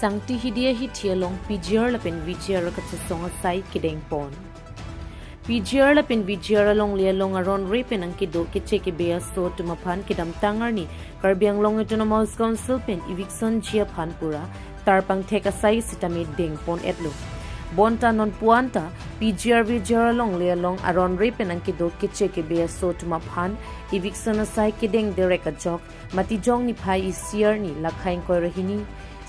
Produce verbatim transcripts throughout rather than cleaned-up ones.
Sangti Hidia Hithi along P G R lapen V G R kachesong asai kedengpon. P G R lapen V G R alongle along aron re pen nangkedo keche kebe aso atum aphan kedamtang arni Karbi Anglong Autonomous Council pen eviction ji aphan pura tarpangthek asai sitame dengpon-etlo. Bonta non puanta P G R V G R alongle along aron re pen nangkedo keche kebe aso atum aphan eviction asai kedeng derek ajok Matijong niphai isi arni lakhai ingkoi ra hini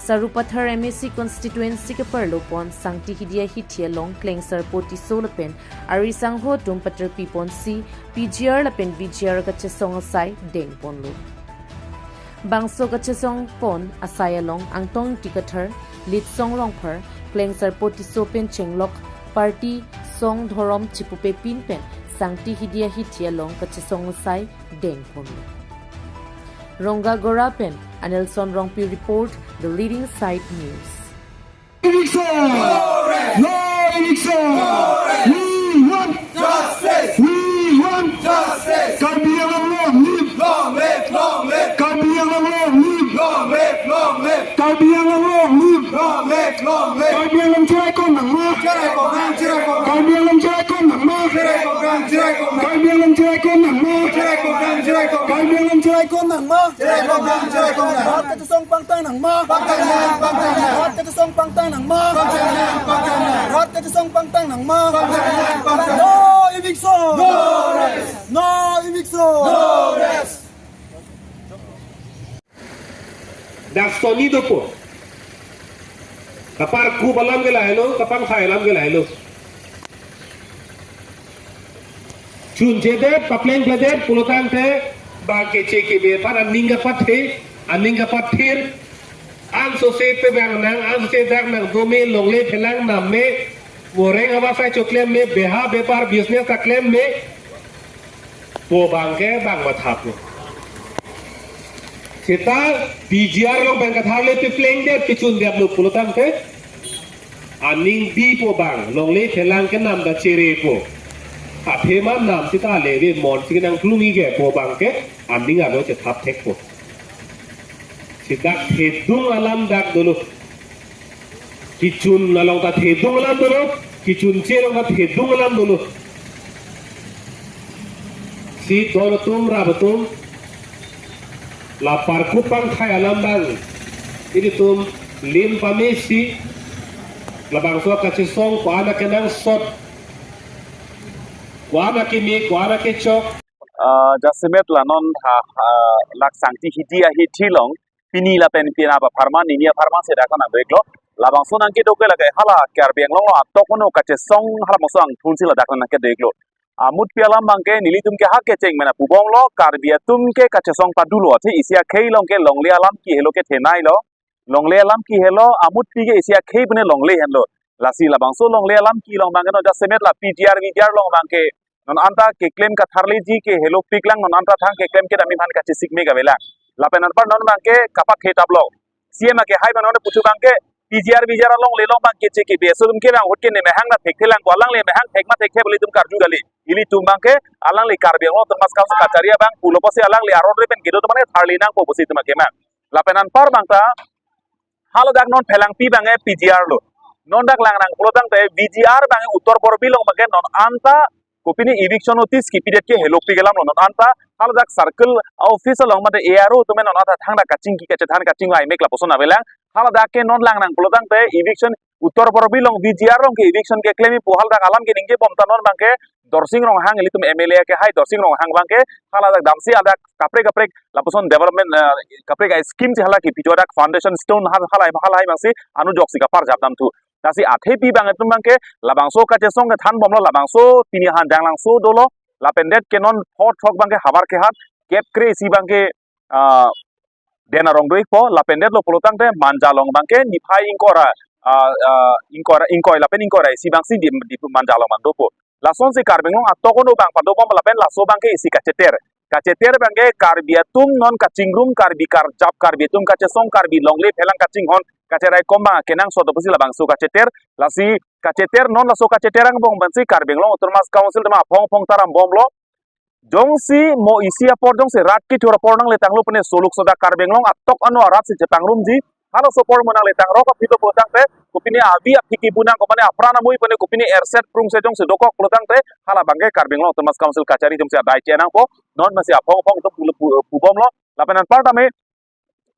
Sarupathar M A C constituency keparlopon Sangti Hidia Hithi along Klengsarpo Tisso lapen ari sangho atum paterpiponsi P G R lapen V G R kachesong asai dengponlo. Bangso kachesongpon asai along Angtong Ingti Kathar, Litsong Rongphar, Klengsarpo Tisso pen chenglok party, song, dhorom chipupepin pen Sangti Hidia Hithi along kachesong asai dengponlo. Rongagora pen Anelson Rongpi report, The Leading Side News. Eviction! No eviction! We want justice! We want justice! Karbi Anglong long live! Long live, long live! Karbi Anglong long live! Long live, long live! Karbi Anglong long live! Long live, long live! Karbi Anglong cherai kon nangma! Cherai kon nang, cherai kon nang! Karbi Anglong cherai kon nangma! Cherai kon nang, cherai kon nang! Karbi Anglong cherai kon nangma! Cherai kon nang, cherai kon nang! Karbi Anglong cherai kon nangma! Cherai kon nang, cherai kon nang! Rat kachesong pangtang nangma! Pangtang nang, pangtang nang! Rat kachesong pangtang nangma! Pangtang nang, pangtang nang! Rat kachesong pangtang nangma! Pangtang nang, pangtang nang! No eviction! No rest! No eviction! No rest! Dak soni dopo. Kaparkup alam ke lahelo, kapangthai alam ke lahelo. Chunchedet, paplengpledet pulotangte bang keche kebe aphan aning kapathe, aning kapathir. Ansose pebang nang, ansose dak nangdome, longle phelang nam me, voreng awas asai choklem me, beha bepar business ta klem me pu abangke bang mathaplo. Seta P G R along bang katharle peplengdet, pechundetlo pulotangte aning bipo bang, longle phelang kenam ta cherepo. Athema nam seta leve monsi kenangplung-ik ke pu abangke aning alo chethap thekpo. Seta thedung alam dak dolo. Kechun along ta thedung alam dolo, kechunche along ta thedung alam dolo. Si don atum, rap atum, la parkup pangthai alam bang ilitum lim pamesi, labangso kachesong ko-an akenangsot, ko-an akeme, ko-an akechok. Ah, jasemet la non ha, ha, lak Sangti Hidia Hithi along pini lapen pini apharman, nini apharman si dak nangdo-iklo. Labangso nangkedo ke lake hala Karbi Anglong along atok ono kachesong hala moso angthunsi ladak nangkedo-iklo. Amutpi alam abangke nelitum ke ha kecheng mena pubomlo, Karbi atum ke kachesong padulo, athe isi akhei along ke longle alam kehelo ke thenailo. Longle alam kehelo, amutpi ke isi akhei pune longle henlo. Lasi labangso longle alam kelong abangke non jasemet la P G R V G R along abangke non anta keklem katharleji ke helopiklang, non anta thang keklem kedam aphan kachesik me kavelang. Lapen anpar non abangke kapathe taplo. C M akehai abang non puthot abangke P G R V G R alongle along abangke keche kebe aso atum ke bang ahut ke ne mehang na thekthelang ko, alangle mehang thek ma thekthe pu ilitum karju kali. Ilitum abangke alangli Karbi Anglong Autonomous Council kachari abang pulo pusi alangli aron re pen kedo atum abangke tharle nangpo pusi itum akemang. Lapen anpar abang ta haladak non phelangpi abangke P G R lo. Non dak langnang pulotangte V G R abangke Uttar Borbil along abangke non anta kopine eviction notice kepidet ke helopik alamlo. Non anta haladak circle office along mate A R O atum non anta thangta kachingki kachethan kachingvai mek lapuson avelang. Haladak ke non langnang pulotangte eviction Uttar Borbil along V G R along ke eviction keklem pu haladak alam keningjebom ta non abangke Dorsing Ronghang, ilitum M L A akehai Dorsing Ronghang abangke haladak damsi hadak kaprek kaprek lapuson development, eh, kaprek a scheme si hala kepijo dak foundation stone hal halahai halahai abangsi anujoksi kaparjap damthu. Lasi athepi abang atum abangke labangso kachesong kethanbomlo, labangso pini hanjanglangso dolo, lapen det ke non pho throk abangke havar kehat kep kre-isi abangke, ah, den arong do-ikpo, lapen detlo pulotangte Manja along abangke niphai ingkoi ra, ah, ah, ingkoi ra, ingkoi lapen ingkoi ra isi abangsi di, di Manja along abang dopo. Lasonsi Karbi Anglong atok ono abang padobom lapen laso abangke isi kacheter. Kacheter abangke Karbi atum non kachingrum, Karbi karjap, Karbi atum kachesong, Karbi longle phelang kachinghon, kacheraikom abang kenangsot pusi labangso kacheter. Lasi kacheter non laso kacheter angbong abangsi Karbi Anglong Autonomous Council atum aphong aphong ta rambomlo. Jongsi mo isi apor jongsi rat kethur apor nangletanglo pune soluk soda Karbi Anglong atok ano arat si chepangrumji, Halaso apor mo nangletang rok aphi do pulotangte, kopine avi aphi kipu nang, kopine apran amui pine kopine erset prungset jongsi dokok pulotangte, hala abangke Karbi Anglong Autonomous Council kachari atumsi adai chenangpo. Non masi aphong aphong atum pu, pu, pubomlo. Lapen anparta me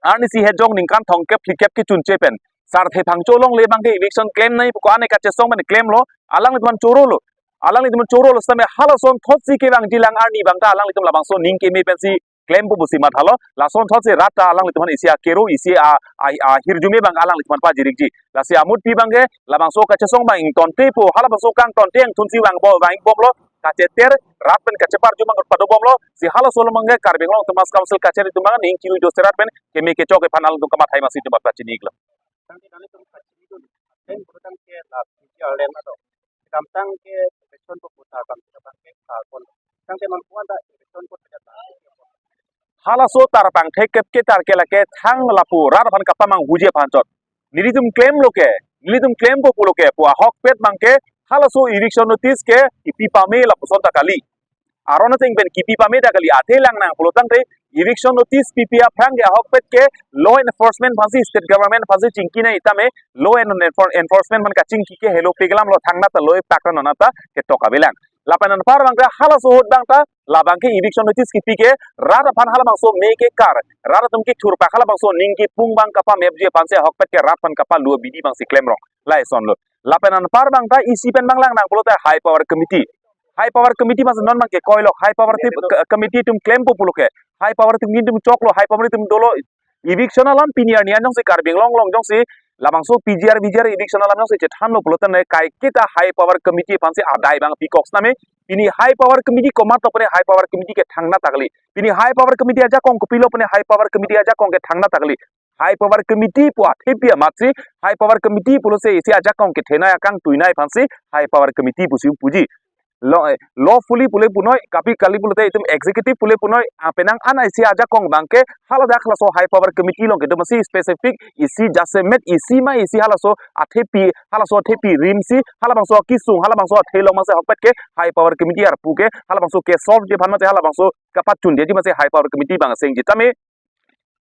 arnisi hejong ningkan thomkep phlikep kechunche pen sarthe phangcho longle abangke eviction klemnei pu ko-an kachesong pen klemlo. Alanglitum aphan chorolo. Alanglitum aphan chorolo sitame halason thotsi kevangjilang arni abangta alanglitum labangso aning keme pensi klempo pusi mathalo. Lason thotsi rat ta alanglitum aphan isi akero, isi a, a, ahirjume abang alanglitum aphan pajirikji. Lasi amutpi abangke labangso kachesong abang ingtontepo, halabangso kangtonte angthunsi vangbo, vangbomlo. Kacheter, rat pen kacheparju abang padobomlo. Si halaso along abangke Karbi Anglong Autonomous Council kachari atum abang aning chiru jose rat pen keme kechok aphan alangtum kamathai masi atum aphan pachini iklo. Tangke nanglitum kachini dun, pen kurang ke la P G R land ato. Kedamtang ke election ko putar bang kita bang ke kalpon. Tangke non kuan da election ko tidak bang. Halaso tarpang thekep ke tarke lake thang lapu rat aphan kapamanghuji aphan chot. Nelitum klemlo ke, nelitum klempo pulo ke pu ahokpet abangke halaso eviction notice ke kipi pame lapuson ta kali. Aron ateng pen kipi pame ta kali, athe lang nang pulotangte eviction notice pipi aphrang ke ahokpet ke law enforcement aphansi, state government aphansi chingkinei tame law en-, enfor-, enforcement aphan kachingki ke helo pegelam lo, thangnat ta loi pakra nonat ta ketok avelang. Lapen anpar abangke halaso ahut abangta labangke eviction notice kipi ke rat aphan halabangso me kekar, rat atum kethurpak halabangso aning kipung abang kapamepji aphansi ahokpet ke rat aphan kapalu abidi abangsi klemrong. Laisonlo. Lapen anpar abangta isi pen abang lang nang pulote High Power Committee. High Power Committee abangsi non abangke koilok, High Power ti-, K-, Committee atum klempo pulo ke. High Power atum atum choklo, High Power atum dolo. Eviction alam pini arni an jongsi Karbi Anglong along jongsi labangso P G R, V G R eviction alam jongsi chethanlo pulotangte kaiketa High Power Committee aphansi adai abang pikok sitame. Pini High Power Committee komat lo pune High Power Committee ke thangnat ta kali. Pini High Power Committee ajakong kopilo pune High Power Committee ajakong ke thangnat ta kali. High Power Committee pu athepi amatsi, High Power Committee pulo se isi ajakong kethenei akangtuinei aphansi High Power Committee pusi puji. Law, eh, lawfully pule punoi, kapi kali pulote itum executive pule punoi, ah, penang an isi ajakong abangke haladak halaso High Power Committee along kedo masi specific isi jasemet isi ma isi halaso athepi, halaso athepi rimsi, halabangso akisung, halabangso athe along masi ahokpet ke High Power Committee arpu ke, halabangso ke solve ji aphan masi, halabangso kapachundeji masi High Power Committee abang asengji tame.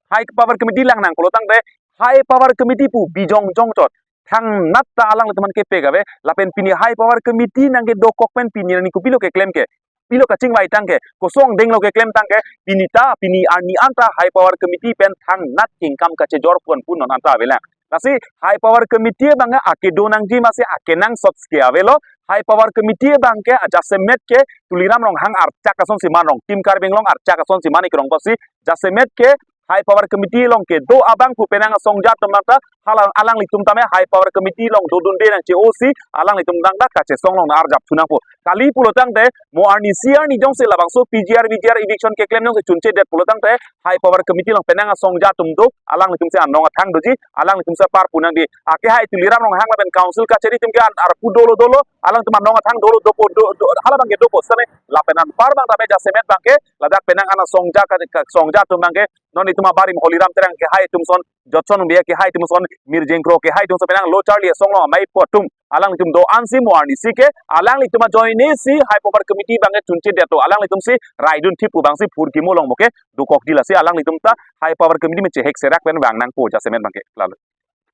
High Power Committee lang nang pulotangte High Power Committee pu bijong jong chot thangnat ta alanglitum aphan kepek ave. Lapen pini High Power Committee nangkedokok pen pini arni kopilo keklem ke, pilo kachingvai tangke, koson denglo keklem tangke, pini ta, pini arni anta High Power Committee pen thangnat kengkam kachejor pon pon non anta avelang. Lasi High Power Committee abang akedo nangji masi akenangsot ke avelo. High Power Committee abangke ajasemet ke Tuliram Ronghang archak asonsi man, Rong Team Karbi Anglong archak asonsi man ikrong kosi jasemet ke High Power Committee along kedo abang pu penang asongja atum ta hala alanglitum tame High Power Committee along dodunde nangji osi alanglitum abang ta kachesong along arjap thu nangpo. Kali pulotangte mo arnisi arni jongsi labangso P G R V G R eviction keklem jongsi chunchedet pulotangte High Power Committee along penang asongja atum do, alanglitumsi anong athang doji, alanglitumsi apar pu nangji. Akehai Tuliram Ronghang lapen council kachari atum ke an arpu dolo dolo, alangtum anong athang dolo dopo do, do, hala abangke dopo sitame lapen anpar abang tame jasemet abangke ladak penang an asongja ka, ka, songja atum abangke non itum abarim Holiram Terang kehai atum son, Jotson Bey kehai atum son, Mirjeng Kro kehai atum son penang lo charli asong along amei po atum alanglitum do-ansi mo arnisi ke alanglitum ajoine si High Power Committee abangke chunchedet to, alanglitumsi raidun thip pu abangsi phurkimo along mo ke dokokji, lasi alanglitum ta High Power Committee me chehek serak pen vang nangpo jasemet abangke. Lalo.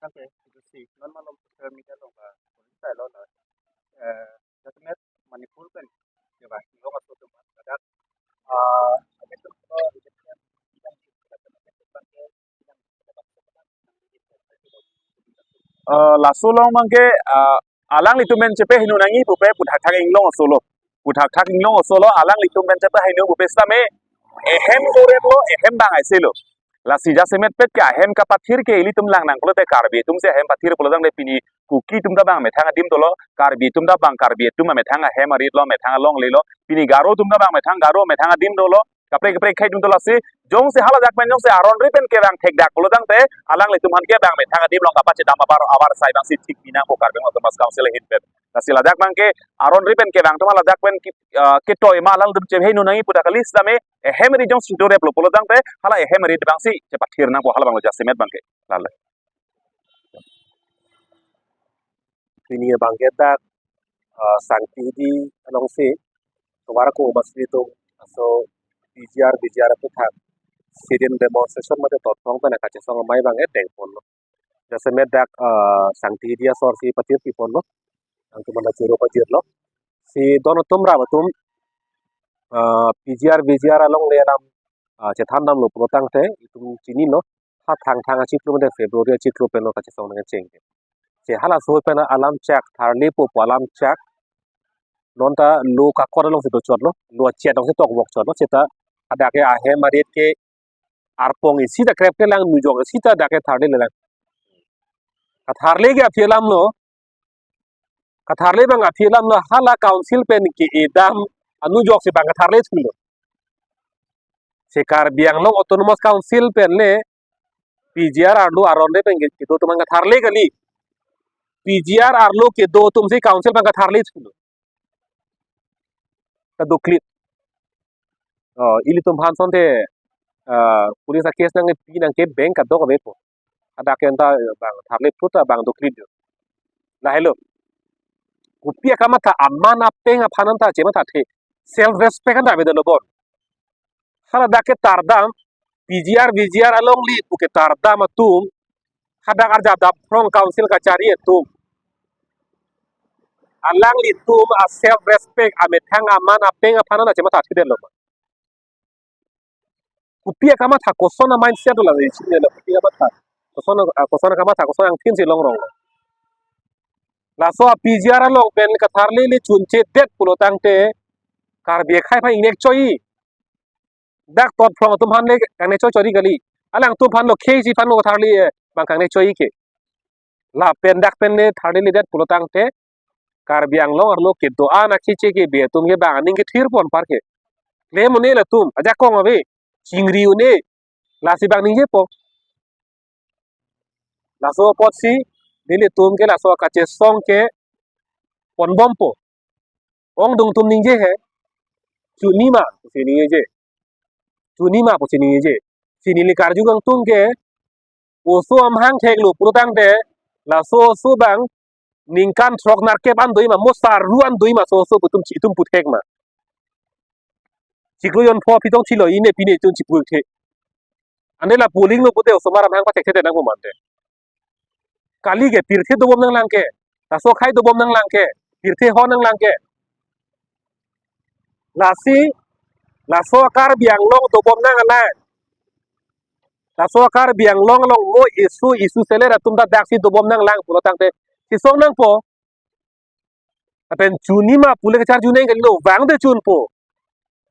Tangke, itu si, non malom social media along ba, sai lo na, eh, jasemet Manipur pen, ya ba, lo masuk ke mana, ada, ah, ada tu, oh, itu kan, eh, laso along abangke, ah, alanglitum pen chepeheno nangji pupe puthakthak inglong asolo. Puthakthak inglong asolo, alanglitum pen chepeheno pupe sitame ehem doreplo, ehem bang aiselo. Lasi jasemetpet ke ahem kapathir ke ilitum lang nang pulote Karbi atumsi ahem pathir pulotangte pini Kuki atum ta bang methang adim dolo, Karbi atum ta bang Karbi atum amethang ahem arit lo, methang alongle lo, pini Garo atum ta bang methang Garo amethang adim dolo, kaprek kaprek akhei atum dolo, lasi jongsi haladak pen jongsi aron ri pen kevang thekdak pulotangte alanglitum aphan ke bang methang adim along kapachedam abar, abar sai abangsi thik pi nangpo Karbi Anglong Autonomous Council ahin pen. Lasi ladak abangke aron ri pen kevang atum haladak pen ki, ah, ketoi ma alanglitum chepeheno nangji pu ta kali sitame ehem ri jongsi doreplo pulotangte hala ehem ri abangsi chepathir nangpo, hala abanglo jasemet abangke. Lalo. Pini abangke dak, ah, Sangti Hills alongsi tovar ko masri atum aso P G R, V G R aputhak sit-in demonstration mate totong pen kachesong amei abangke dengponlo. Jasemet dak, eh, Sangti Hidi asor si patir pi ponlo. Nangtum anta choro pajirlo. Si don atum rap atum, eh, P G R, V G R alongle alam, eh, chethan damlo pulotangte itum chinilo. Ha Thangthang achiklo mate February achiklo penlo kachesong nangcheng. Che halaso pen alam chak, tharlepo pu alam chak. Non ta lo kakor alongsi dochotlo, lo achet alongsi tokbok chotlo, seta hadak ke ahem arit ke arpong isi ta krep kelang, nujok isi ta dak ke tharlelang. Katharle ke aphi alamlo, katharle abang aphi alamlo, hala council pen ke-edam anujok si bang katharle thulo. Se Karbi Anglong Autonomous Council pen le P G R arlo aron le pen ke kedo atum abang katharle kali. P G R arlo kedo atum si council abang katharle thulo. Kadoklit. Oh, ilitum aphan asonte, ah, police a-case nangpi nangke bank kadok avepo. Hadak ke anta bang tharle phu ta bang doklit jo. Lahelo. Kopi akamatha, aman apeng aphan anta chemathathe. Self respect anta avedet lo bon. Hala dak ke tardam, P G R, V G R alongle pu ke tardam atum, hadak arjap dam phrong council kachari atum, alanglitum a self respect, amethang aman apeng aphan anta chemathathedet lo. Kopi akamatha, koson a-mindset lo la, isi lo, kopi akamatha, koson a, koson akamatha, koson angthin si longrong lo. Laso a-P G R along pen katharle le chunchedet pulotangte Karbi akhei aphan ingnek choi. Dak tot phrong atum aphan le kangnek choi chori kali. Alangtum aphan lo khei si aphan lo tharle, eh, bang kangnek choi ke. Lapen dak pen le tharledet pulotangte Karbi Anglong arlo kedo-an akhei che kebe atum ke bang aning kethir pon apar ke. Klem un-e latum, ajakong ave, chingri un-e, lasi bang ningjepo. Laso apotsi nelitum ke laso kachesong ke ponbompo. Ongdung atum ningje he, chunima pusi ningjeje. Chunima pusi ningjeje. Si neli karju kangtung ke, oso amahang theklo pulotangte, laso oso bang ningkan throk nerkep an doji ma, mo sarru an doji ma, laso oso pu itum chi-, itum puthek ma. Chiklo jon pho aphi tong thilo, ine pine itum chiputhekthe. Ante la polling lo pute osomar amahang pathekthedet nangpo mante. Kali ke pirthe dobom nanglang ke, laso akhei dobom nanglang ke, pirthe hon nanglang ke. Lasi, laso Karbi Anglong dobom nanglang. Laso Karbi Anglong along mo isu, isu seller atum ta daksi dobom nanglang pulotangte, chesong nangpo. Lapen chunima pule kacharju nang kalilo, vangte chunpo.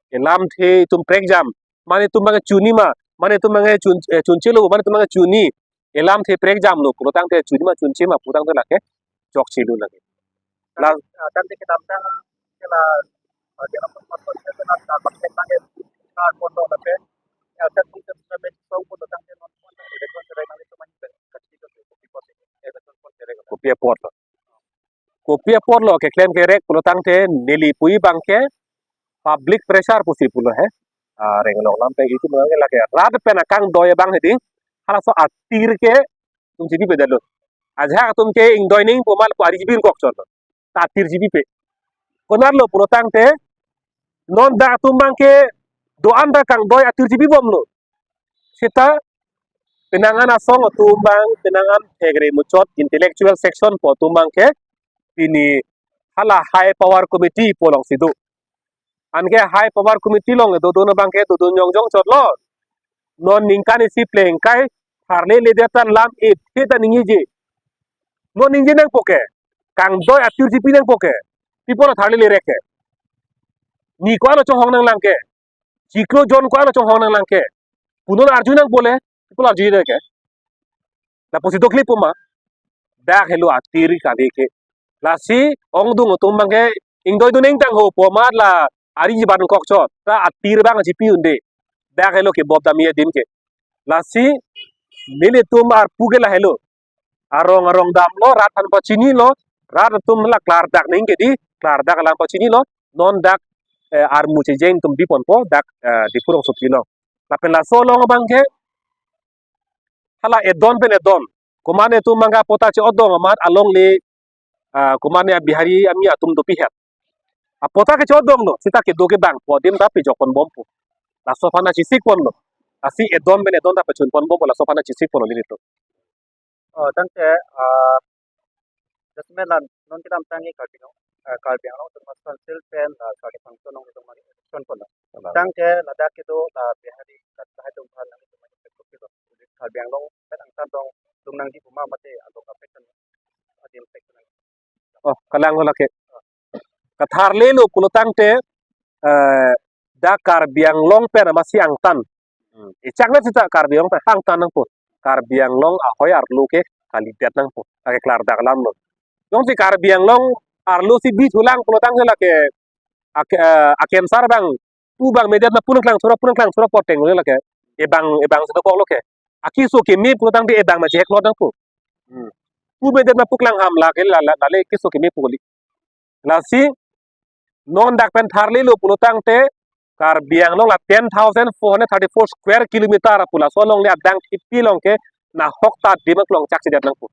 Elamthe itum prekjam. Mane itum bang chunima, mane itum bang chun, eh, chunchelo, mane itum bang chuni. Elamthe prekjamlo pulotangte chunima chunchema pulotangte lake chokchelo lake. La, ah, kan te kedamtang ke la, ah, ke la pon pon ke la, ah, pon pon ke la, ah, pon pon ke la. Ya, kan te kedamtang ke la, pon pon ke la, ah, pon pon ke la. Kopi apotlo. Kopi apotlo keklem kerek pulotangte neli pu abang ke public pressure pusi pulo he. Ah, reng along lam pen itum abang ke lake rat pen akangdoi abang hedi. Halaso atir ke itum chibipedetlo. Ajahak atum ke ingdoi nangpo ma lapu ari chibipon kokchotlo. Ta atir chibipe. Konatlo pulotangte non dak atum abang ke do-an ta kangdoi atir chibibomlo. Seta penang an asong atum abang, penang an thekre muchot intellectual section pu atum abang ke pini hala high power committee pu alongsi do. Anke high power committee along dodun abang ke dodun jongjong chotlo. Non ningkan isi plengkai tharleledet an lam ephe ta ningjeje. Non ningje nangpo ke. Kangdoi atir chipi nangpo ke. Pi apot tharlele rek ke. Ni ko-an lo chonghong nanglang ke. Chiklo jon ko-an lo chonghong nanglang ke. Punon arju nangpo le, pi apot arju nang ke. Lapusi doklepo ma. Dak helo atir kali ke. Lasi ongdung atum abang ke ingdoi dun ingtang ho pu ma la ari chiban kokchot. Ta atir abang chipi un-e. Dak helo kebop damji adim ke. Lasi nelitum arpu ke lahelo. Arong arong damlo, rat aphan pachinilo, rat atum la klardak nangji ke di, klardak alam pachinilo, non dak, eh, armu chejeng atum biponpo, dak, eh, Diphu rongsopi along. Lapen laso along abang ke, hala edon pen edon. Komatne atum abang ke apota che-odong amat alongle, ah, komatne Bihari ami atum dopihet. Apota ke che-odonglo, seta kedo ke bangpo, adim ta pejok ponbompo. Laso aphan ta chesik ponlo. Lasi edon pen edon ta pachun ponbompo, laso aphan ta chesik ponlo nelitum. Oh, tangte, ah, jasemet la non kedamtang ke Karbi Anglong, ah, Karbi Anglong Autonomous Council pen, ah, Karbi Anglong Autonomous Council pon. Kalang. Tangte ladak kedo la Bihari kat lahai atum aphan nangtum aphan Karbi Anglong pen angtan dong, dong nangji pu ma mate along affection adim affection. Oh, kalang ho lake. Katharlelo pulo tangte, eh, dak Karbi Anglong pen amatsi angtan. Hmm. Echakna sita Karbi Anglong pen angtan nangpo. Karbi Anglong ahoi arlo ke kalidet nangpo. Lake klardak alam lo. Jongsi Karbi Anglong arlo si bi thulang pulo tangte lake ak-, eh, akensar abang pu abang medet ma punang klang surok, punang klang surok poteng lo lake. Ebang, ebang sedokok lo ke. Akeso keme pulo tangte ebang ma chehek lo nangpo. Hmm. Pu medet ma pu klang ham lake la, la, lale keso keme pu kali. Lasi non dak pen tharlelo pulo tangte Karbi Anglong la ten thousand four hundred thirty-four square kilometer pu laso alongle adang kipi along ke nahok ta dim klong chakchedet nangpo.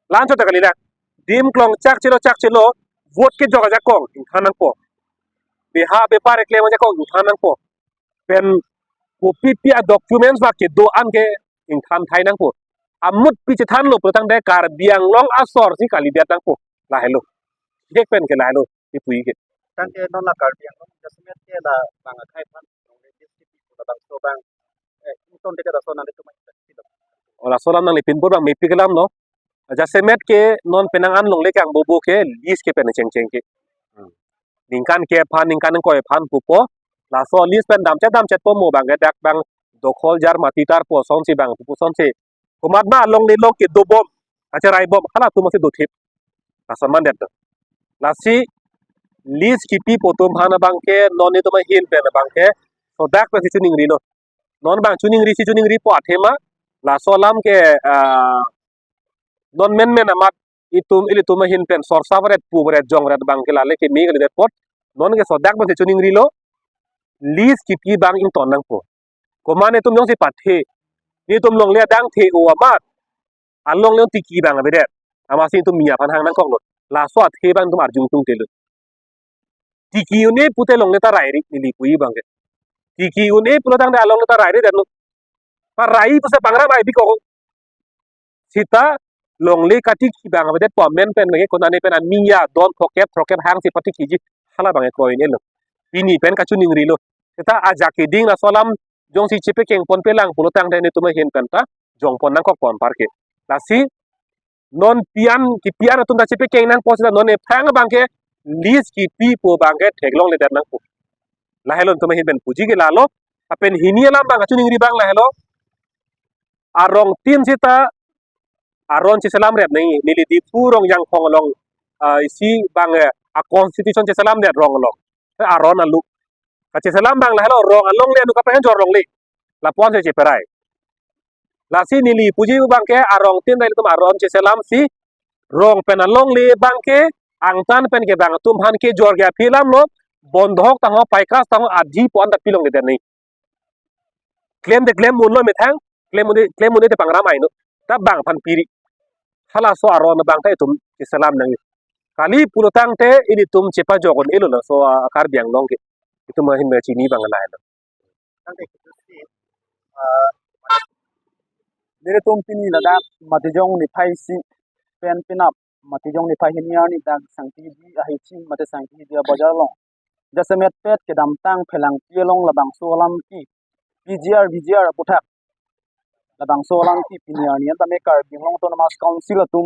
La-anchot ta kali dak. Dim klong chakchelo chakchelo vote kejok ajakong ingthan nangpo. Beha bepar keklem ajakong ingthan nangpo. Pen kopipi a-documents ba kedo-an ke ingthan thai nangpo. Amut pi chethanlo pulo tangte Karbi Anglong asor si kalidet nangpo. Lahelo. Dek pen ke lahelo. Ipu ke. Tangte non la Karbi Anglong jasemet ke la bang akhai aphan. Labangso abang, eh, ington deke laso nanglitum aphan. Oh, laso alam nangli pinpur abang mepik alam lo. Jasemet ke non penang an longle kangbobo ke lease ke pen chengcheng ke. Hmm. Ningkan kep aphan, ningkan ingkoi aphan pupo. Laso lease pen damchet damchetpo mo abang ke dak abang dokhol jar mati tarpo asonsi abang pupo asonsi. Komat ma alongle along kedobom, kacherai bom, halatum amatsi dothip. Lason mandet do. Lasi lease kipipo atum aphan abang ke non netum ahin pen abang ke sodak pensi choningrilo. Non abang choningri si choningripo athema laso alam ke, ah, non menmen amat itum ilitum ahin pen sorsa varet pu varet jong varet abang ke lale keme kalidet apot non ke sodak pensi choningrilo. Lease kipi abang ington nangpo. Komat netum jongsi pathe, netum longle adang the-o amat alongle tiki abang avedet. Amatsi netum mi aphan hang nangkoklo. Laso athe abang netum arjung tungtelo. Tiki un-e pute longle ta rairi neli puji abang ke. Tiki un-e pulo tangte alongle ta rairi det lo. Parai pusi pangram ai bikok. Sita longle katiki abang avedet pu amen pen abang ke konane pen ami ya don throkkep throkkep hangsi patikiji hala abang ke kroin-elo. Pini pen kachoningrilo. Sita ajak keding laso alam jongsi chepekeng ponpe lang pulo tangte netum ahin pen ta jongpon nangkokpon apar ke. Lasi non pi-an kipi-an atum ta chepekeng nangpo sita non ephrang abang ke lease kipipo abang ke theklongledet nangpo. Lahelo netum ahin pen puji ke lalo. Lapen hini alam abang kachoningri abang lahelo. Arongtin sita aron cheselam rep nangji, neli Diphu rong Jangkhong along, ah, isi abang, eh, a-constitution cheselamdet rong along. Eh, aron alu. Kacheselam abang lahelo rong alongle anu kaprek jor longle. Lapu-an si cheperai. Lasi neli puji abang ke arongtin ta ilitum aron cheselamsi rong pen alongle abang ke angtan pen ke abang atum aphan kejor ke aphi alam lo, bondhok tangho, paikas tangho, adhi pu-an ta pilongledet nangji. Klem te klem unlo methang, klem un-e, klem un-e te pangram ai no. Ta bang aphan piri. Halaso aron abang ta itum cheselam nangji. Kali pulo tangte ilitum chepajok un-elo laso, ah, Karbi Anglong ke. Itum ahin pen chini abang lahelo. Tangte kitu si, ah, nelitum pini ladak Matijong niphai isi pen penap Matijong niphai hini arni dak Sangti Hidi ahichi mate Sangti Hidi abajar along jasemetpet kedamtang phelangpi along labangso alam ke P G R V G R aputhak labangso alam ke pini arni an tame Karbi Anglong Autonomous Council atum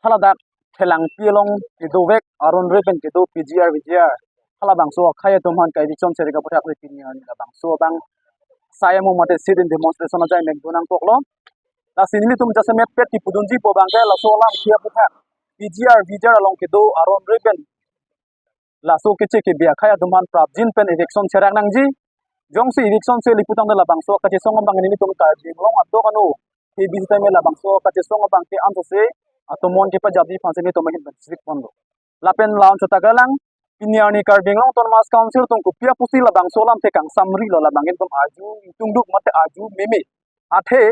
haladak phelangpi along kedovek aron re pen kedo P G R V G R halabangso akhai atum aphan ka-eviction cherek aputhak le pini arni labangso abang sai amo mate sit-in demonstration ajai mek do nangkoklo. Lasi nelitum jasemetpet kipudunji pu abang ke laso alam ke aputhak P G R V G R along kedo aron re pen laso keche kebe akhai atum aphan prapjin pen eviction cherak nangji. Jongsi eviction chele putangte labangso kachesong abang nelitum Karbi Anglong adok ano. He bisi tame labangso kachesong abang ke ansose atomon kepajapji aphansi nelitum ahin pen sik ponlo. Lapen la-anchot ta kalang, pini arni Karbi Anglong Autonomous Council atum kopi apusi labangso alam te kangsamrilo labang ke itum arju ingtungduk mate arju meme. Athe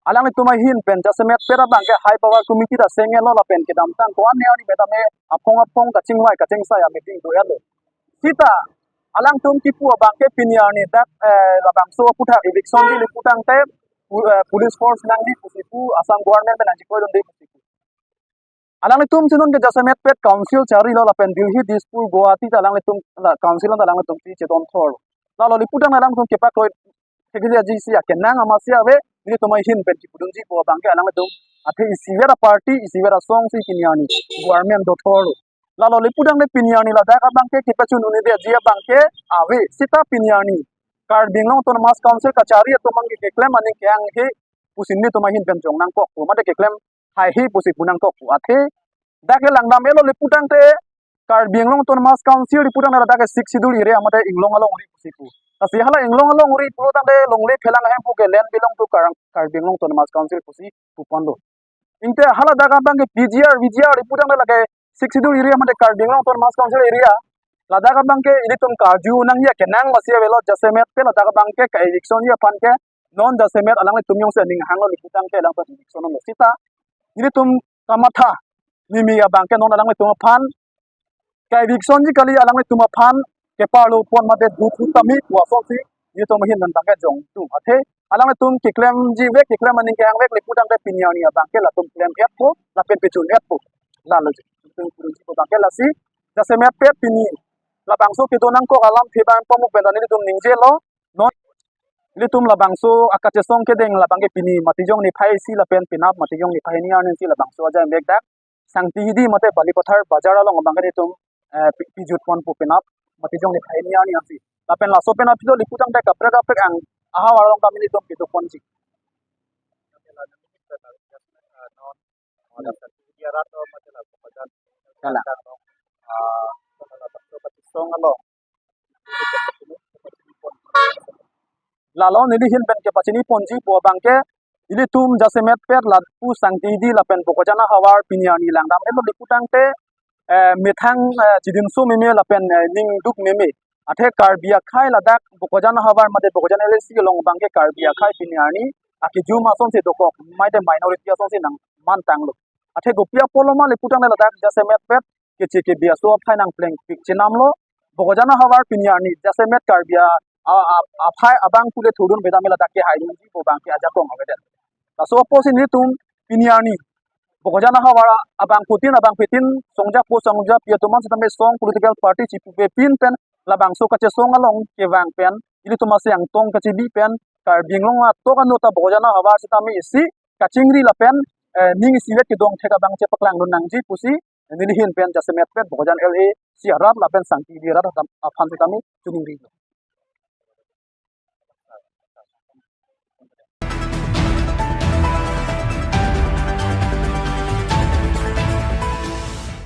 alanglitum ahin pen jasemetpet abang ke high power committee ta sengelo lapen kedamtang ko-an ne arni pen tame aphong aphong kachingvai kachingsai a-meeting do-etlo. Sita alangtum kipu abang ke pini arni dak, eh, labangso aputhak eviction chele putangte pu- eh, police force nangji pusi pu, Assam government pen nangchikoi dunde pusi pu. Alanglitum si non ke jasemet pet council charilo lapen Delhi, Dispur, Guwahati ta alanglitum la council ta alanglitum si chedon thor. Lalo le putang alanglitum kepakloi thekji aji si akenang amatsi ave, nelitum ahin pen kipudunji pu abangke alanglitum athe isivet aparty, isivet asong si pini arni government do thor. Lalo le putangte pini arni ladak abangke kepachun un-eji abangke ave, seta pini arni Karbi Anglong Autonomous Council kachari atum abangke keklem aning ke-ang he pusi nelitum ahin pen jong nangkok pu, mate keklem haihe pusi pu nangkok pu. Athe dak ke langdam-etlo le putangte Karbi Anglong Autonomous Council le putangte ladak ke Sixth Schedule area mate inglong alongri pusi pu. Lasi hala inglong alongri putangte longle phelang ahem pu ke land belong to Kar- Karbi Anglong Autonomous Council pusi pu ponlo. Ingte hala dak abangke P G R, V G R le putangte lake Sixth Schedule area mate Karbi Anglong Autonomous Council area. Ladak abangke ilitum karju nangji akenang amatsi avelo, jasemet pet ladak abangke ka-eviction ji aphan ke non jasemet alanglitum jongsi aning hanglo le putangte alanglitum eviction lo seta ilitum kamatha mimi abangke non alanglitum aphan ka-eviction ji kali, alanglitum aphan keparlo pon mate dukhu tame pu asonsi nelitum ahin pen abangke jongtung. Athe alanglitum keklemji vek, keklem aning ke-ang vek le putangte pini arni abangke latum klem-etpo lapen pachun-etpo. Lalo je nelitum pudunji pu abangke lasi jasemet pet pini labangso kedo nangkok alamthe abang pamuk pen ta nelitum ningjelo. Non ilitum labangso akachesong kedeng labangke pini Matijong niphai isi lapen penap Matijong niphai hini arni si labangso ajai mek dak Sangti Hidi mate Balipathar Bazar along abangke nelitum, eh, pi- pijut ponpo penap Matijong niphai hini arni si. Lapen laso penap pilo le putangte kaprek kaprek ang ahavar along kami nelitum piduk ponji. Kalang. Lalo neli ahin pen kepachini ponji pu abangke ilitum jasemet pet lapu Sangti Hidi lapen Bokajan ahavar pini arni langdam-etlo le putangte, eh, methang, eh, chidinso meme lapen, eh, ningduk meme. Athe Karbi akhei ladak Bokajan ahavar mate Bokajan L A C along abangke Karbi akhei pini arni akejum asonsi dokok, mate minority asonsi nangmantanglo. Athe kopi apotlo ma le putangte ladak jasemet pet keche kebi aso aphai nangplengpik chenamlo. Bokajan ahavar pini arni jasemet Karbi a, a, a, aphai abang pule thudun bedame ladak kehai nangji pu abangke ajakong avedet. Laso apotsi nelitum pini arni Bokajan ahavar abangphutin abangphitin songjapo songjapi atum an setame song political party chipupepin pen labangso kachesong along kevang pen ilitum asi angtong kachibi pen Karbi Anglong atok anu ta Bokajan ahavar setame isi kachingri lapen, eh, ning isivet kedong thek abang chepaklangdun nangji pusi neli ahin pen jasemet pet Bokajan L A C arat lapen Sangti Hidi arat aphan setame chiningri.